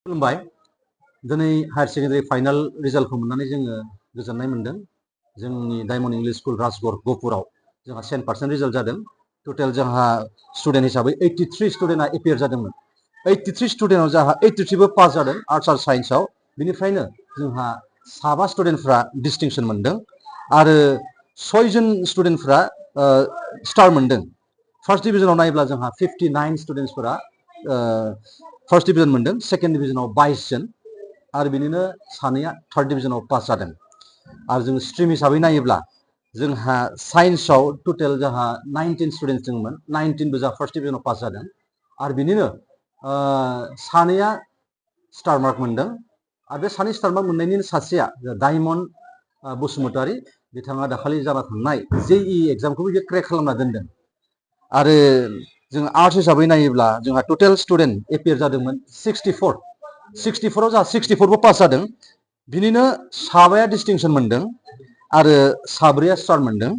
खुलुमबाय। दिनै higher secondary final रिजाल्टखौ मोननानै जोङो गोजोननाय मोन्दों। जोंनि डायमन्ड इंलिश स्कुल राजगड़ गहपुराव जोंहा 100% रिजाल्ट जादों। टटेल जोंहा स्टुडेन्ट हिसाबै 83 स्टुडेन्टआ एपियार जादोंमोन। 83 स्टुडेन्टआव जोंहा 83बो पास जादों आर्ट्स आरो साइन्सआव। बिनिफ्रायनो जोंहा 7 स्टुडेन्टफ्रा डिस्टिंसन मोन्दों आरो 6 जन स्टुडेन्टफ्रा स्टार मोन्दों। फार्स्ट डिभिजनाव नायोब्ला जोंहा 59 स्टुडेन्टसफोरा फार्स्ट डिभिजन मोन्दों। सेकेन्ड डिभिजनाव 22 जन आरो बिनिनो सानैया थार्ड डिभिजनाव पास जादों। आरो जों स्ट्रिम हिसाबै नायोब्ला जोंहा साइन्सआव टटेल जोंहा 19 स्टुडेन्टस दंमोन। 19बो जोंहा फार्स्ट डिभिजनाव पास जादों आरो बिनिनो सानैया स्टार मार्क मोन्दों। आरो बे सानै स्टार मार्क मोननायनि सासेया डायमन्ड बसुमतारी, बिथाङा दाखालि जाना थांनाय JEE एग्जामखौबो बे क्रेक खालामना दोनदों। आरो जों आर्ट्स हिसाबै नायोब्ला जोंहा टटेल स्टुडेन्ट एपियार जादोंमोन 64आव जोंहा 64बो पास जादों। बिनिनो 7 डिस्टिंसन मोन्दों आरो 7 स्टार मोन्दों।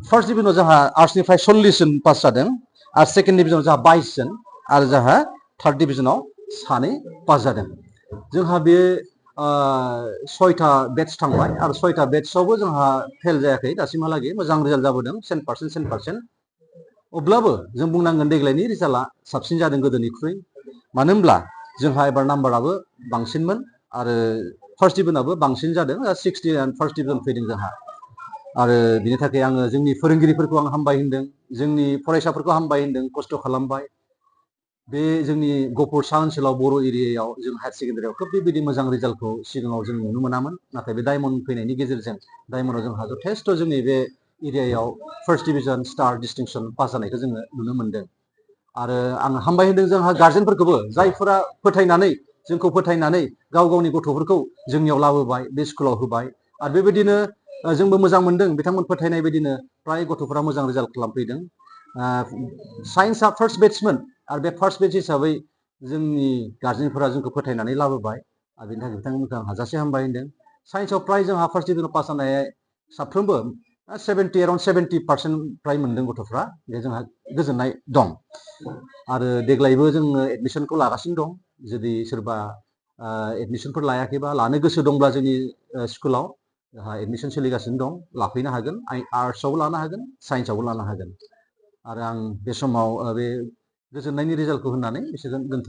फार्स्ट डिभिजनाव जोंहा आर्ट्सनिफ्राय 40 जन पास जादों आरो सेकेन्ड डिभिजनाव जोंहा 22 जन आरो जोंहा थार्ड डिभिजनाव 2 पास जादों। जोंहा बे 6था बेट्स थांबाय आरो 6था बेट्सआवबो जोंहा फेल जायाखै दासिमहालागै मोजां रिजाल्ट जाबोदों 100%। अब्लाबो जों बुंनांगोन देग्लायनि रिजाल्टआ साबसिन जादों गोदोनिख्रुइ। मानो होनब्ला जोंहा एबार नाम्बाराबो बांसिनमोन आरो फार्स्ट डिभिजनाबो बांसिन जादों। 60 एन्ड फार्स्ट डिभिजन फैदों जोंहा। आरो बिनि थाखाय आङो जोंनि फोरोंगिरिफोरखौ आं हामबाय होनदों, जोंनि फरायसाफोरखौ हामबाय होनदों, खस्थ' खालामबाय। बे जोंनि गहपुर सा ओनसोलाव बर' एरियायाव जों हायार सेकेन्डारियाव खोब बेबायदि मोजां रिजाल्टखौ सिगाङाव जों नुनो मोनामोन। नाथाय बे डायमन्ड फैनायनि गेजेरजों डायमन्डआव जोंहा जथेस्थ' जोंनि बे एरियायाव first division star distinction pass जानायखौ जोङो नुनो मोन्दों। आरो आं हामबाय होनदों जोंहा गार्जेनफोरखौबो, जायफोरा फोथायनानै जोंखौ फोथायनानै गाव गावनि गथ'फोरखौ जोंनियाव लाबोबाय, बे स्कुलाव होबाय। आरो बेबायदिनो जोंबो मोजां मोनदों बिथांमोन फोथायनाय बायदिनो फ्राय गथ'फोरा मोजां रिजाल्ट खालामफैदों। साइन्सआ फार्स्ट बेट्समोन आरो बे फार्स्ट बेट्स हिसाबै जोंनि गार्जेनफोरा जोंखौ फोथायनानै लाबोबाय आरो बेनि थाखाय बिथांमोनखौ आं हाजासे हामबाय होनदों। साइन्सआव फ्राय जोंहा फार्स्ट डिभिजनाव पास जानाय साफ्रोमबो 70% फ्राय मोन्दों गथ'फ्रा। बे जोंहा गोजोननाय दं। आरो देग्लायबो जोङो एडमिसनखौ लागासिनो दं। जुदि सोरबा एडमिसनफोर लायाखैबा, लानो गोसो दंब्ला जोंनि स्कुलाव जोंहा एडमिसन सोलिगासिनो दं, लाफैनो हागोन। आर्ट्सआवबो लानो हागोन, साइन्सआवबो लानो हागोन। आरो आं बे समाव बे गोजोननायनि रिजाल्टखौ होननानै बिसोरजों दोनथ'बाय।